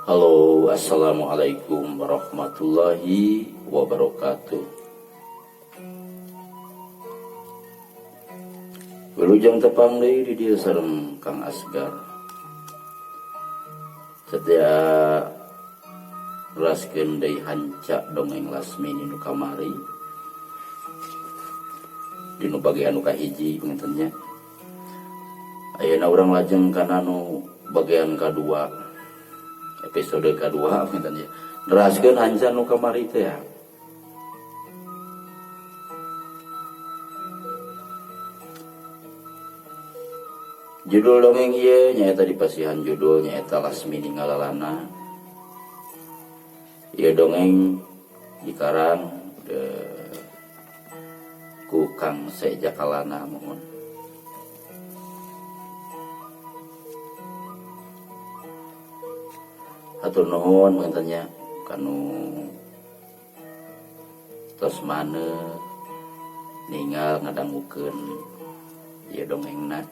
Halo, assalamualaikum warahmatullahi wabarakatuh. Wilujeng tepang deui di dieu sareng Kang Asgar. Setia neraskeun deui hanca dongeng Lasmini nu kamari. Dinu bagian nu kahiji panginten nya. Ayeuna urang lajeng kana nu bagian kadua. Episode kadua panginten nya. Neraskeun hanca nu kamari teh ya. Judul dongeng ieu nyaeta dipasihan judul nyaeta Lasmini Ngalalana. Ieu dongeng dikarang de ku Kang Se Jakalana muhun. Hatur nuhun panginten nya kanu tos maneh ninggal ngadangukeun ieu dongengna.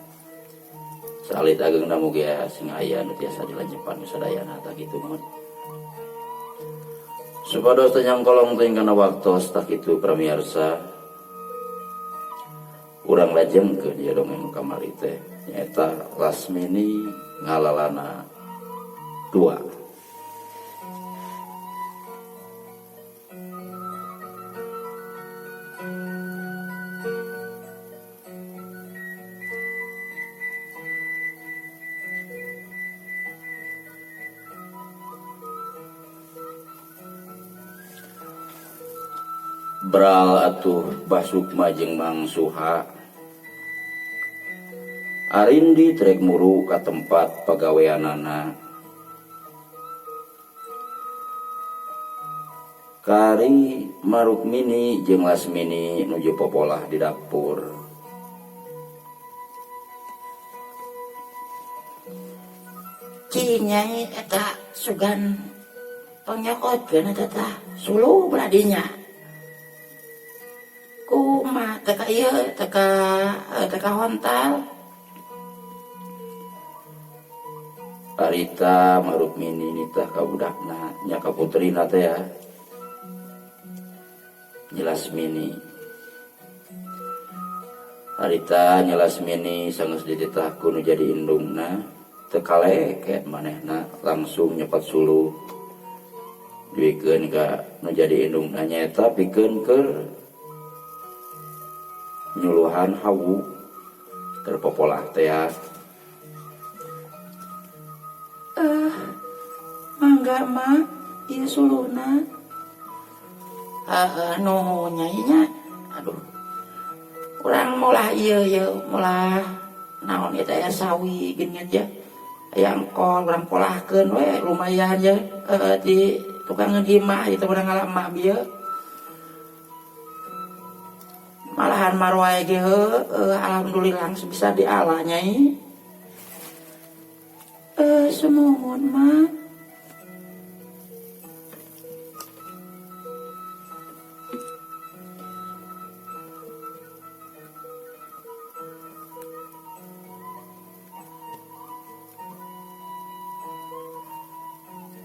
Saalit ageungna mugi sing aya nu tiasa dilancepan ku sadayana tah kitu muhun. Supados teu nyangkolong teuing kana waktos tah kitu pramiarsa urang lajengkeun ieu dongeng nu kamari teh nyaeta Lasmini Ngalalana 2. Bral atuh Bah Sukma jeung Mang Suha. Arindi trek muru ka tempat pagaweanana. Kari Marukmini jeung Lasmini nuju popolah di dapur. Cing nyai eta sugan pangnyokotkeun eta tah suluh belah dinya. Kumaha teh ka ieu teh ka teh ka hontal. Harita Marukmini nitah ka budakna nya ka putrina teh ya. Nyi Lasmini. Harita Nyi Lasmini sanggeus dititah ku nu jadi indungna teu kaleket manehna langsung nyokot suluh duikeun ka nu jadi indungna nyaeta pikeun keur nyuluhan hawu keur popolah teh ya. Eh, mangga ma, ieu suluhna. Heeh, nuhun nyai nya. Aduh. Urang molah ieu ieu molah naon ieu teh sawi geuningan ya. Aya engkol urang polahkeun we lumayan ye heeh di tukangeun imah ieu teh urang ngalama bieu. Malahan maroai ge heueuh alhamdulillah geus bisa diala nyai. Eh, sumuhun ma.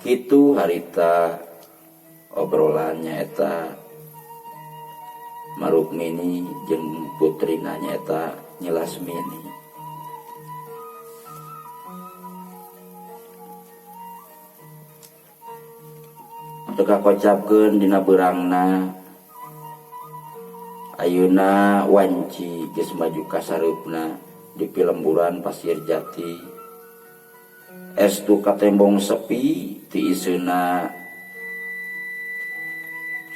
Kitu harita obrolan nyaeta Marukmini jeung putrina nyaeta Nyi Lasmini. Teu kakocapkeun dina beurangna ayeuna wanci geus maju ka sareupna di pilemburan Pasir Jati. Estu katembong sepi ti iseuna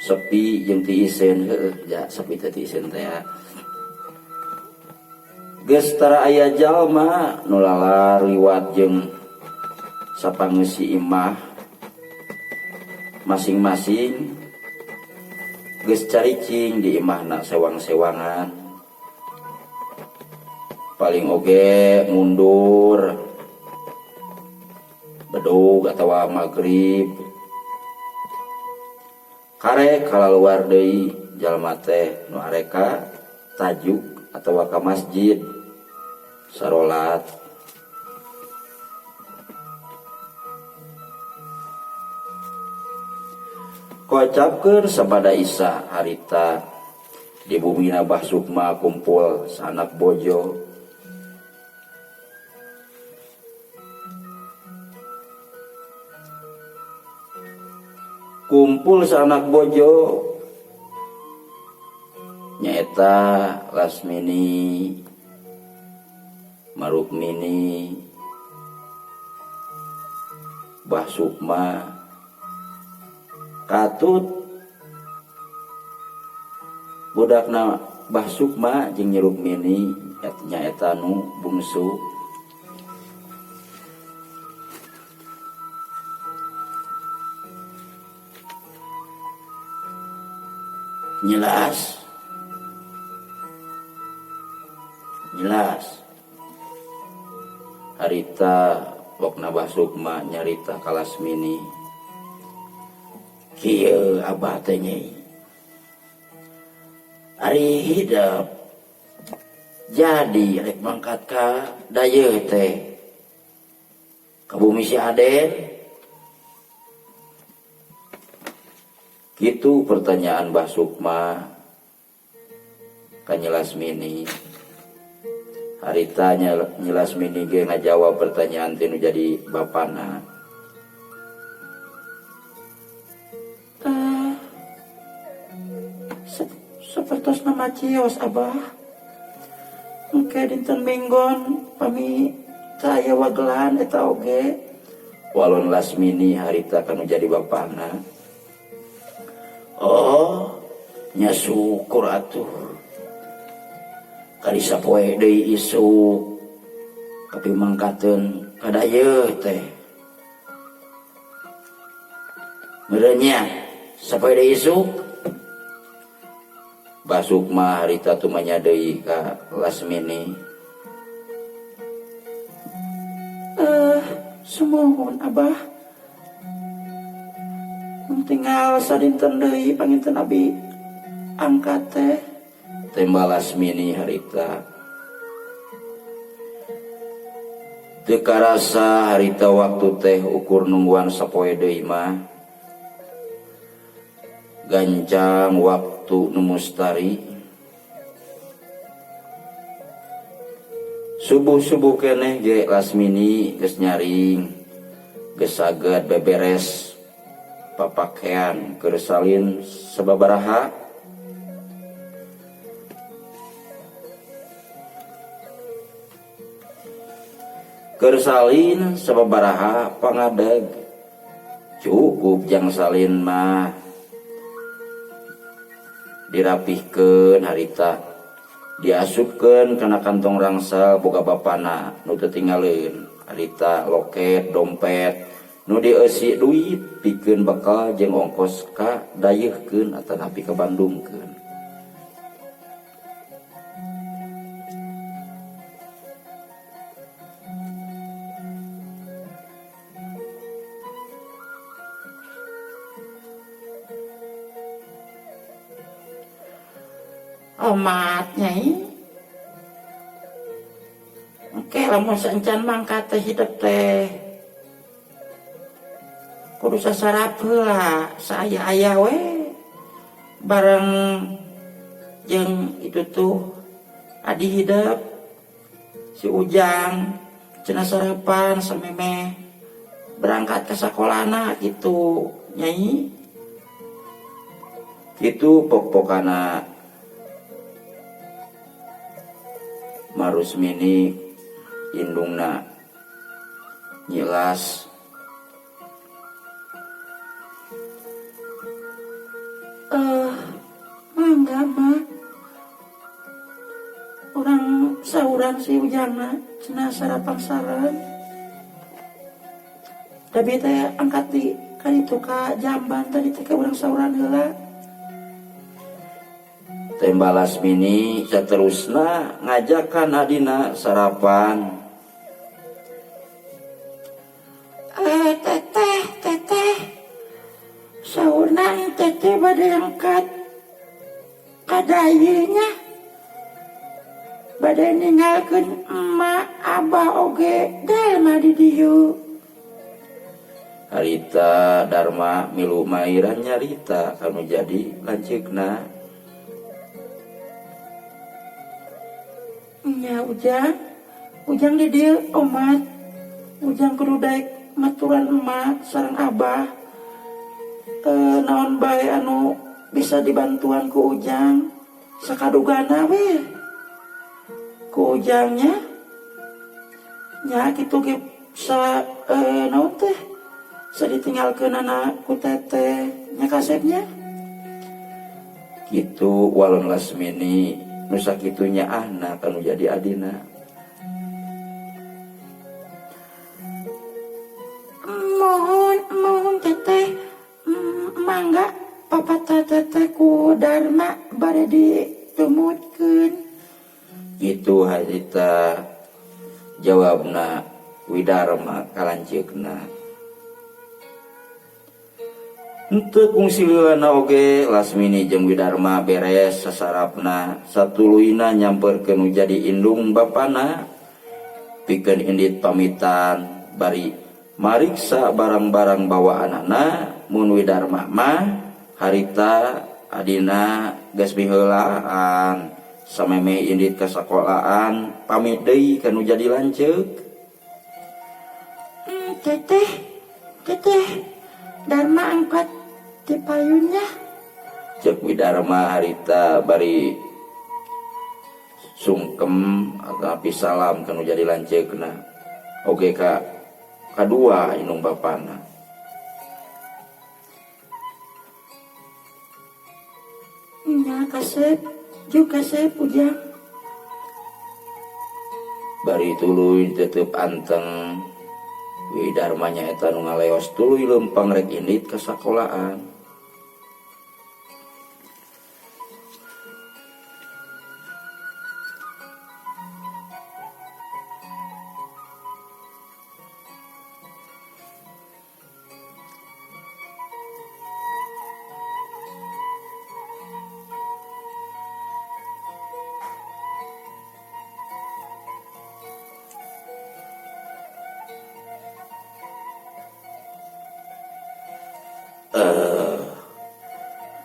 sepi jeung ti iseun heueuh ja sepi teh ti iseun teh geus tara aya jalma nu lalar liwat jeung sapangeusi imah masing-masing geus caricing di imahna sewang-sewangan paling oge mundur bedug atawa magrib karek kalaluar deui jalma teh nu areka tajuk atawa ka masjid sarolat. Kocapkeun sabada Isa harita di bumina Bah Sukma kumpul sanak bojo. Kumpul sanak bojo nyaeta Lasmini, Marukmini, Bah Sukma, katut budakna Bah Sukma jeung Nyi Rukmini nyaeta nu bungsu. Jelas. Jelas. Harita pokna Bah Sukma nyarita ka Lasmini. Kieu abah teh nyai. Ari hidep jadi rek mangkat ka dayeuh teh. Ka bumi si Aden. Kitu pertanyaan Bah Sukma ka Nyi Lasmini. Harita Nyi Lasmini ge ngajawab pertanyaan teh nu jadi bapana. Sapertos nama cios abah. Engke dinten minggon pami teu aya wagelan eta oge. Walon Lasmini harita kanu jadi bapana. Oh, nya syukur atuh. Kali sapoe deui isuk kapi mangkateun ka dayeuh teh. Meureun nya sapoe deui isuk. Bah Sukma harita tumanya deui ka Lasmini. Sumuhun abah. Tinggal sadinten deui panginten abi angkat teh. Tembal Lasmini harita. Teu karasa harita waktu teh ukur nungguan sapoe deui mah. Gancang waktu nu mustari. Subuh-subuh keneh ge Lasmini geus nyaring, geus saged beberes papakaian keur salin sababaraha. Keur salin sababaraha pangadeg. Cukup jang salin mah. Dirapihkeun harita, diasupkeun kana kantong rangsal boga bapana nu teu tinggaleun. Harita loket dompet nu dieusi duit pikeun bekal jeung ongkos ka dayeuhkeun atanapi ka Bandungkeun. Omat nyai. Oke, lamun saencan mangkat teh hidep teh. Kudu sasarap heula, saaya-aya we. Bareng jeung itu tuh adi hidep si Ujang cenah sarapan samemeh berangkat ke sakolana gitu nyai. Kitu pok-pokana Marusmini indungna nyilas. Mangga mah urang saurang si Ujangna cenah sarapan sareng. Tapi teh angkat di kan itu ka jamban tadi teh ka urang saurang heula. Tembak Lasmini seterusna ngajakan adina sarapan. Teteh, teteh. Saurna teteh bade angkat kadayeunya. Bade ninggalkeun emak abah oge dalma di dieu. Harita Darma milu mairan nyarita ka nu jadi lanceukna. Nya Ujang, Ujang di dieu omat. Ujang kudu daek maturan emak sareng abah. Naon bae anu bisa dibantuan ku Ujang sakadugana we ku Ujang nya. Nya kitu ge sa naon teh saditinggalkeunana ku teteh nya kasep nya. Kitu walon Lasmini nu sakitu nyaahna ka nu jadi adina. Mohon mohon teteh mangga papatah teteh ku Darma bade ditumutkeun. Kitu harita jawabna Widarma ka lanceukna. Henteu kungsi lilana oge Lasmini jeung Widarma beres sasarapna satuluyna nyamperkeun nu jadi indung bapana pikeun indit pamitan bari mariksa barang-barang bawaanana mun Widarma mah harita adina geus miheulaan samemeh indit ka sakolaan pamit deui ka nu jadi lanceuk. Teteh, teteh, Darma angkat ti payun nya. Cek Widarma harita bari sungkem atapi salam ka nu jadi lanceukna oge ka kadua indung bapana. Nya kasep, juk kasep Ujang. Bari tuluy tetep anteng Widarma nyaeta nu ngaleos tuluy leumpang rek indit ka sakolaan.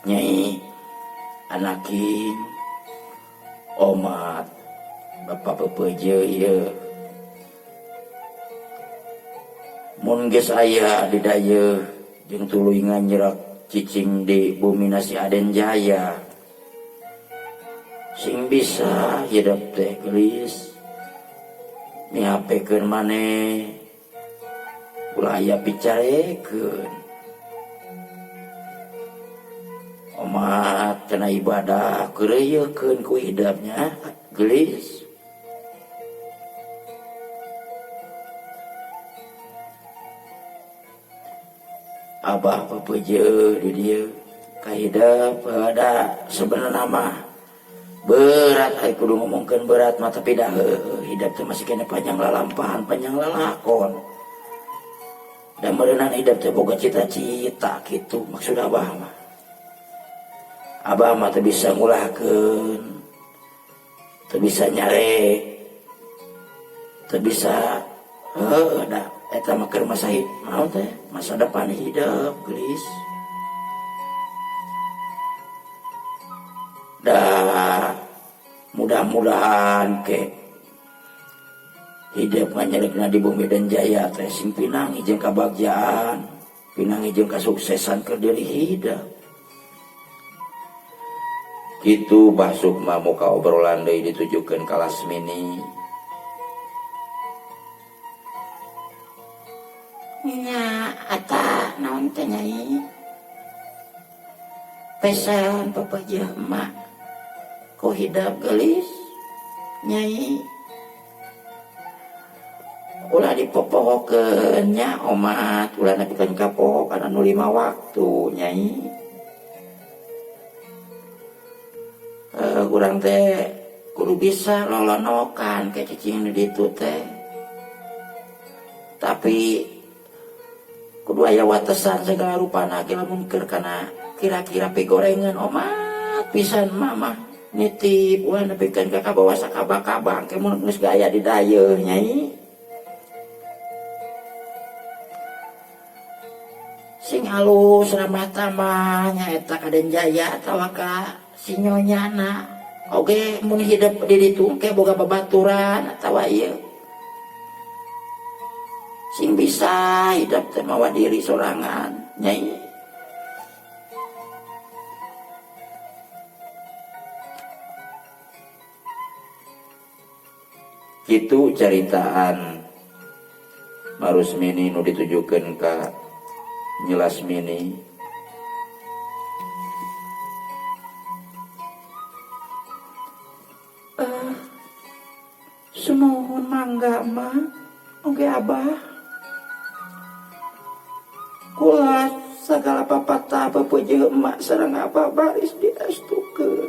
Nyai anaking omat bapa pepeje ieu mun geus aya di dayeuh jeung tuluy nganjerak cicing di bumi nasi Aden Jaya sing bisa hidep teh geulis mihapekeun maneh ulah aya picarekeun omat kana ibadah keureuyekeun ku hidepnya geulis. Abah pepeje di dieu kahidep da sebenarna mah berat ai kudu ngomongkeun berat mah tapi dah heueuh hidep teh masih keneh panjang lalampahan panjang lalakon da meureunan hidep teh boga cita-cita kitu maksud abah mah. Abah mah teu bisa ngulahkeun, teu bisa nyarek, teu bisa heueuh da eta mah keur masa naon teh masa depan hidep geulis. Da mudah-mudahan ke hidep nganyerekna di bumi dan jaya teh sing pinangi jeung kabagjaan, pinangi jeung kasuksesan keur diri hidep. Kitu Bah Sukma muka obrolan deui ditujukeun ka Lasmini. Nya ata naon teh nyai? Pesan pepeujeuh emak ku hidep geulis nyai. Ulah dipopohokeun nya omat, ulah nepikeun ka pohokan anu 5 waktu nyai. Urang teh kudu bisa lolonokan ke cicing di ditu teh. Tapi kudu aya watesan segala rupana ge lamun keur kana kira-kira pigorengan omat pisan mama nitip ulah nepikeun ka kabawa sakabang-kabang ke mun geus gaya di dayeuh nyai. Sing alus ramah tamah nyaeta ka Den Jaya atawa ka si nyonyana oge mun hidep di ditu engke boga babaturan atawa ieu. Sing bisa hidep teh mawa diri sorangan nyai. Kitu caritaan Marusmini nu ditujukeun ka Nyi Lasmini. Eh, sumuhun mangga ma, oge abah. Kula sagala papatah pepeujeuh emak sareng abah baris diestukeun.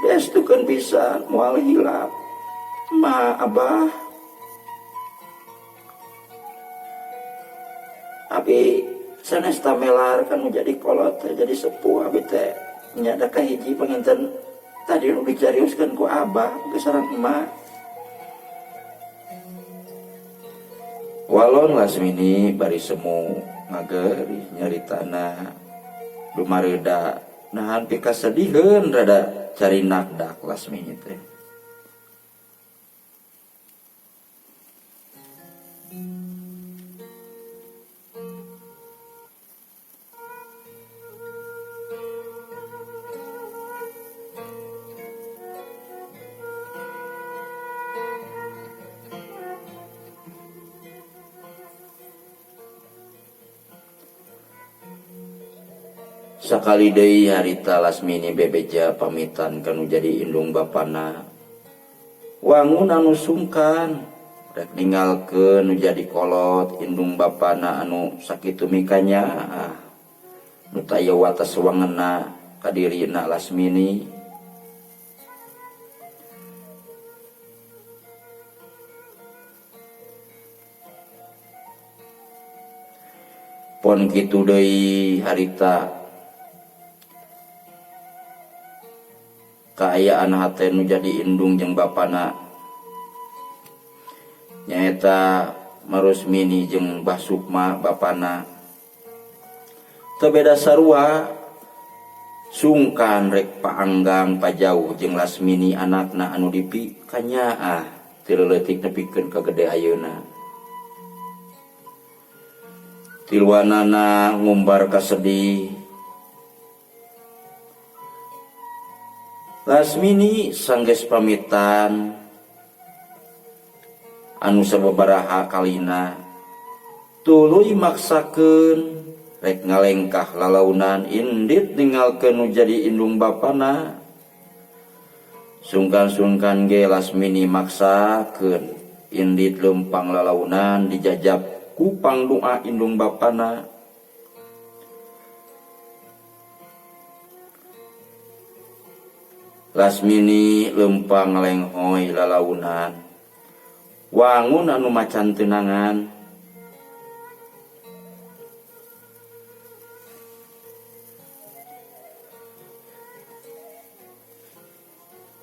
Diestukeun pisan moal hilap. Ma abah. Abi sanes tamelar kanu jadi kolot teh jadi sepuh abi teh nya da kahiji panginten tadi nu dicarioskeun ku abah ge sareng emak. Walon Lasmini bari semu ngageurih nyaritana dumareuda nahan pikasediheun rada carinak dak Lasmini teh. Sakali deui harita Lasmini bebeja pamitan ka nu jadi indung bapana. Wangun anu sungkan rek ninggalkeun nu jadi kolot indung bapana anu sakitu mikanyaah nu taya wates wangenna ka dirina Lasmini. Pon kitu deui harita kaayaan hate nu jadi indung jeung bapana nyaeta Marusmini jeung Bah Sukma bapana teu beda sarua sungkan rek paanggang pajauh jeung Lasmini anakna anu dipikanyaah ti leuletik nepikeun ka gede ayeuna. Tiluanana ngumbar kasedih. Lasmini sanggeus pamitan anu sababaraha kalina tuluy maksakeun rek ngalengkah lalaunan indit ninggalkeun nu jadi indung bapana. Sungkan-sungkan ge Lasmini maksakeun indit leumpang lalaunan dijajab ku pangdoa indung bapana. Lasmini leumpang lenghoy lalaunan wangun anu macan teunangan.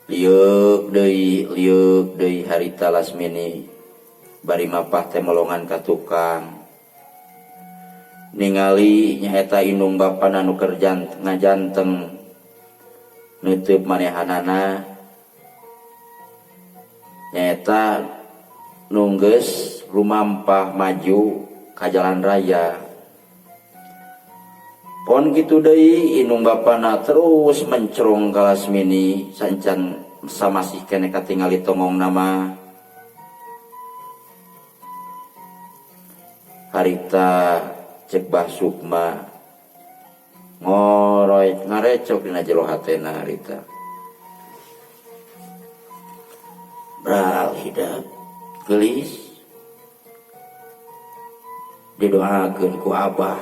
Lieuk deui lieuk deui harita Lasmini bari mapah teh melongan ka tukang. Ningali nyaeta indung bapana nu keur ngajanteng neuteub manehanana nyaeta nu geus rumampah maju ka jalan raya. Pon kitu deui indung bapana terus mencrong ka Lasmini sancan samasih keneh katingali tongongna mah. Harita cek Bah Sukma ngoroy ngarecok dina jero hatena harita. Bral hidep geulis didoakeun ku abah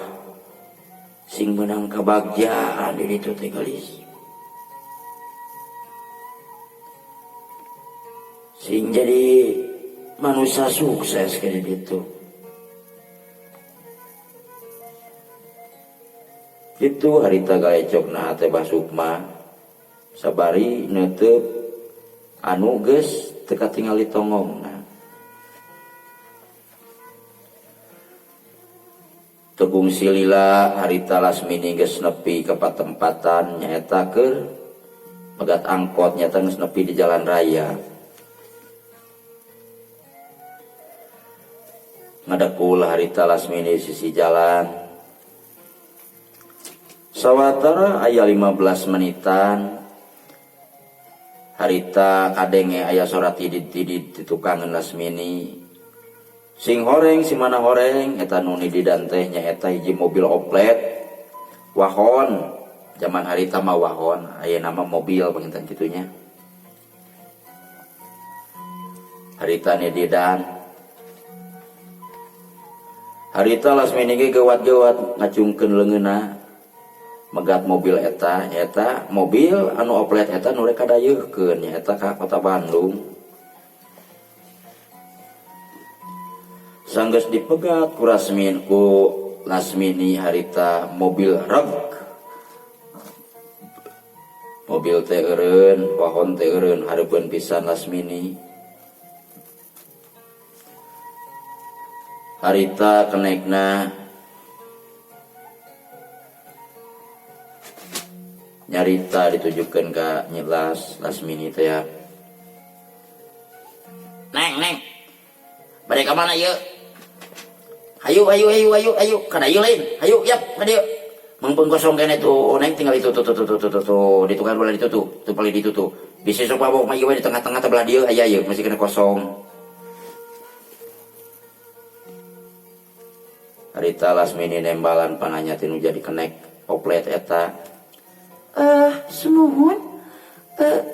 sing meunang kabagjaan di ditu teh geulis. Sing jadi manusia sukses ke di ditu. Kitu harita galecokna hate Bah Sukma sabari neuteub anu geus teu katingali tongongna. Teu kungsi lila harita Lasmini geus nepi ka patempatan nyaeta keur megat angkot nyaeta geus nepi di jalan raya. Ngadekul harita Lasmini di sisi jalan. Sawatara aya 15 menitan harita kadenge aya sora tidid-tidid ti tukangeun Lasmini. Sing horeng si mana horeng eta nu nididan teh nyaeta hiji mobil oplet wahon jaman harita mah wahon ayeuna mah mobil panginten kitu nya. Harita nididan harita Lasmini ge geuwat-geuwat ngacungkeun leungeunna megat mobil eta nyaeta mobil anu oplet eta nu rek kadayeuhkeun nyaeta ka kota Bandung. Sanggeus dipegat ku Rasmin ku Lasmini harita mobil reg. Mobil teh eureun, wahon teh eureun hareupeun pisan Lasmini. Harita kenekna nyarita ditujukeun ka Nyi Las, Lasmini teh ya. Neng, neng. Bade ka mana ieu? Hayu, hayu, hayu, hayu, hayu. Ka dieu lain. Hayu, yap, ka dieu. Mangpeung kosong keneh tuh, neng tinggal itu tuh, tuh, tuh, tuh, tuh, tuh, tuh. Di tukang belah ditu tuh, tuh paling ditu tuh. Bisi sok mabok mah ieu we di tengah-tengah teh belah dieu aya ieu masih kena kosong. Harita Lasmini nembalan pananya ti nu jadi kenek oplet eta. Sumuhun.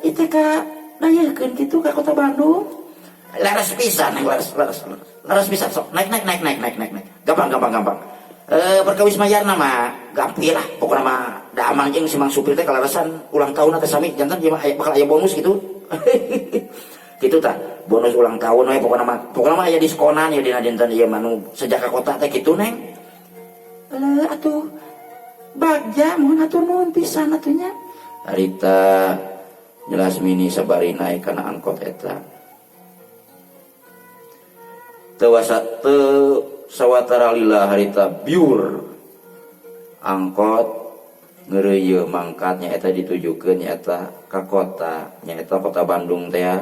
Ieu teh ka dayeuhkeun kitu ka kota Bandung. Laras pisan, neng, laras, laras, laras. Laras pisan, sok. Naik, naik, naik, naik, naik, naik, naik. Gampang, gampang, gampang. Perkawis mayarna mah gampil lah. Pokokna mah da amang jeung si mang supir teh kalarasan ulang tahun teh sami jantan ieu mah bakal aya bonus gitu. Kitu tah, bonus ulang tahun we pokokna mah. Pokokna mah aya diskonan ieu dina dinten ieu mah nu sejak ka kota teh kitu, Neng. Leuh atuh. Bagja muhun hatur nuhun pisan atuh nya. Harita jelas mini sabari naik kana angkot eta. Teu wasa teu sawatara lila harita biur angkot ngeureuyeuh mangkat nyaeta ditujukeun nyaeta ka kota nyaeta kota Bandung teh.